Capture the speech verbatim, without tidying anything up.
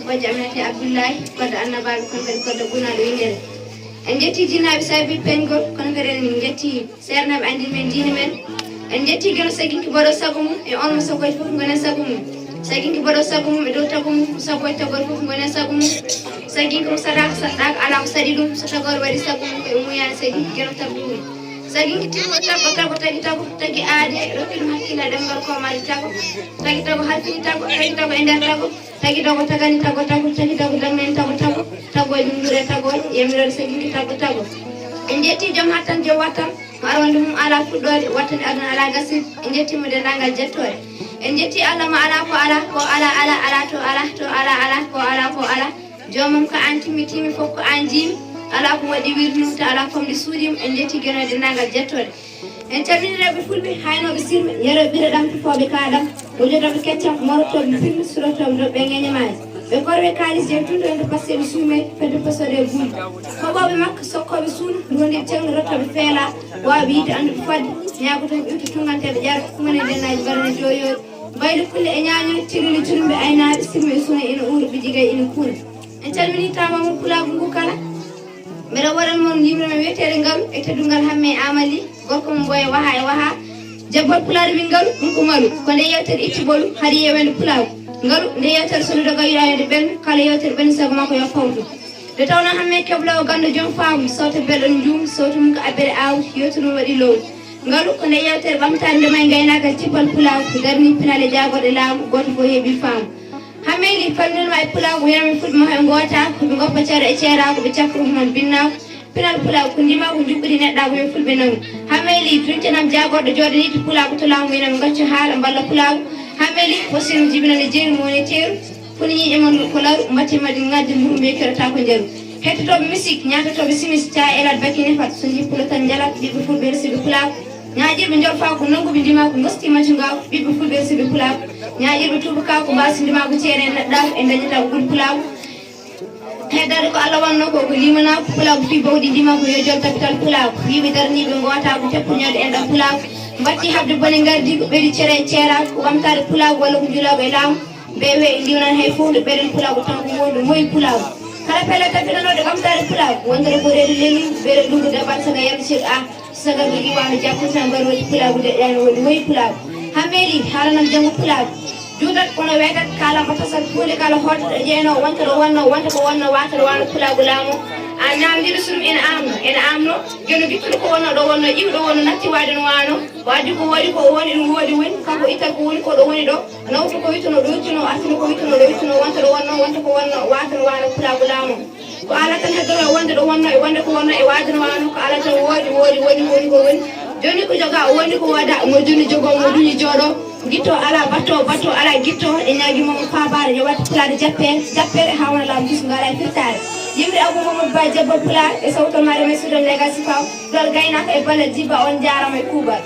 Bojjo Aminata Abdullahi, koddo annabaaɓe, kono kadi koddo ɓurnaaɗo winndere. En njetti jinnaaɓe saabi peñgol, kono kadi en njetti seernaaɓe anndin men diine men. En njetti Geno saginki boɗo sago mum, e on mo sagoji fof ngonen sago mum. Saginki boɗo sago mum, e dow tago mum, mo sagoji tagoji fof ngonen sago mum. Saginki mo saɗaaka saɗɗaaka alaa ko saɗi ɗum, so tagoore waɗi sago mum, ko e mum yaani saginki Geno taɓɓi ɗum. Saginki timmo tago tago tagi tago, tagi aade, rokki ɗum hakkille ɗemngal ko mari tago. Tagi tago halfini tago, tagi tago e nder tago. Tagi tago tagani tago tago, tagi tago dagnani tago tago, tago e ɗum ndure tago, yamiroɗe saginki tago tago. En njetti joom hattan, joom wattan, mo arwande mum alaa fuɗɗoode, wattande aduna alaa gasirde. En njetti mo denndaangal jettooɗe. En njetti Allah mo alaa ko alaa, ko alaa alaa, alaa to alaa, to alaa alaa, ko alaa ko alaa. Joomum ko aan timmi, timmi fof ko aan jiimi. Alaa ko waɗi wirnum, te alaa famɗi suuɗiima. En njetti Geno e denndaangal jettooɗe. En calminii rewɓe fulɓe, haynooɓe sirme, yarooɓe ɓiɗo ɗam, tufooɓe kaaɗam, wujotooɓe keccam, morotooɓe pirmi, surotooɓe doɓɓe e ŋeñamaaji. Ɓe korwe kaalis, yen tunto en to passeeɓe suume, fedde posooɗe e buuɗi. Koɓooɓe makko, sokkooɓe suuna, nduwondiiɓe ceŋɗo, rottooɓe feela, waawɓe yiɗde annduɓe fodde, ñaagoto en ƴuwto tunnganteeɓe ƴara, kumane ndennaaji mbarane jooyooɗi. Mbayli kulle e ñaaño, tirili julumɓe aynaaɓe, sirme e suuna ina uura, ɓe jigay ina kuuna. En calminii taamamu pulaagu ngu kala. Mbeɗa waɗan mon yimre men wiyeteeɗo Ngalu e teddungal Hamme Amali, gorko mum Mboya waha e waha. Jabbol pulaar wi Ngalu, ɗum ko malu. Ko nde yewtere itti bolu, haɗi yewende pulaagu. Ngalu, nde yewtere so nde doga yiɗa yonde ɓendu, kala yewtere ɓendu sago makko yo fawtu. Nde tawno Hamme keblawo ganndo joom faamu, sawte belɗo no njuum, sawtu mum ko abbere aawdi, yewtere mum waɗi lowdi. Ngalu, ko nde yewtere ɓamtaare ndema e ngaynaaka e cippal pulaagu, darni pinal e jaagorɗe laamu, gooto fof heɓi faamu. Hammeyli, falminanma e pulaagu, wiyami fulɓe ma e ngoota, ko ɓe ngoppa ceeɗa e ceeraaku, ɓe cakka ɗum hono binnaaku. Pinal pulaagu ko ndimaagu, njuɓɓudi neɗɗaagu, yo fulɓe nangu. Hammeyli, duncanam jaagorɗo jooɗaniiɗo pulaagu to laamu, wiyami ngaccu haala, mballa pulaagu. Hammeyli, fosino jibinande jeeri mo woni teeru, funi ñiiƴe mon ko laru, mbatti maɗi ngadde mburu, mbeekerata ko njaru. Hettotooɓe misik, ñaatatooɓe simis, caa elat baki nefat, so njii pulo tan njalat, ɓiɓɓe fulɓe resiɓe pulaagu. Ñaaƴirɓe njolfaagu, nannguɓe ndimaagu, ngosti macungaagu, ɓiɓɓe fulɓe resiɓe pulaagu. Ñaaƴirɓe tuubakaagu, mbaasi ndimaagu, ceene neɗɗaagu, e ndañata ko ɓuri pulaagu. Heddaade ko Allah wannoo ko, ko limanaagu, pulaagu fii bawɗi ndimaagu, yo jol tapital pulaagu. Wiiɓe daraniiɓe ngootaagu, teppuñoode enɗam pulaagu. Mbatti haɓde bone ngardiigu, ɓeydi cere e ceeraagu, ko ɓamtaade pulaagu walla ko njulaagu e laamu. Mbeewe ndiwnan hay fof nde ɓeɗen pulaagu tan ko wonde moyi pulaagu. Kala pelle tapinanooɗe ɓamtaade pulaagu, wontere boɗeede lelngu, beɗe ɗum ko daban saga yalde ceeɗu a, saga ɓe iwaano jaɓɓude tan mbaɗi waɗi pulaagu deƴƴaani wonde moyi pulaagu. Hammeeli, haalanam janngo pulaagu. Juutat kono weetat, kaalam o tasat, huunde kala hootata e ƴeeno, wonta ɗo wonno, wonta ko wonno, waata ɗo wano pulaagu laamu. A naamndiɗo sum ene aamno, ene aamno, geno gittuɗo ko wonno ɗo wonno, iwɗo wonno, natti waade no waano, waadi ko waɗi ko o woni, ɗum woodi woni, kanko ittat ko woni ko ɗo woni ɗo. Nawtu ko wittuno ɗo wittuno, artino ko wittuno ɗo wittuno, wonta ɗo wonno, wonta ko wonno, waata no waano pulaagu laamu. Ko ala tan heddoro e wonde ɗo wonno, e wonde ko wonno, e waade no waano, ko ala tan woodi, woodi, woni, woni ko woni. Joni ko joga, woni ko wooda, mo joni jogo, mo duñi jooɗo. Gitto ala, batto, batto ala, gitto. E ñaagi mo mo faabaare, yo waɗ pulaar jappe, jappere, haa wona laamu dusu, ngala e firtaare. Yimre Abou Mamadou Ba, Jebbal Pulaar, e sawto maare men Sudan Legacy Faw, dol gaynako e ballal jibba, on jaarama e kuugal.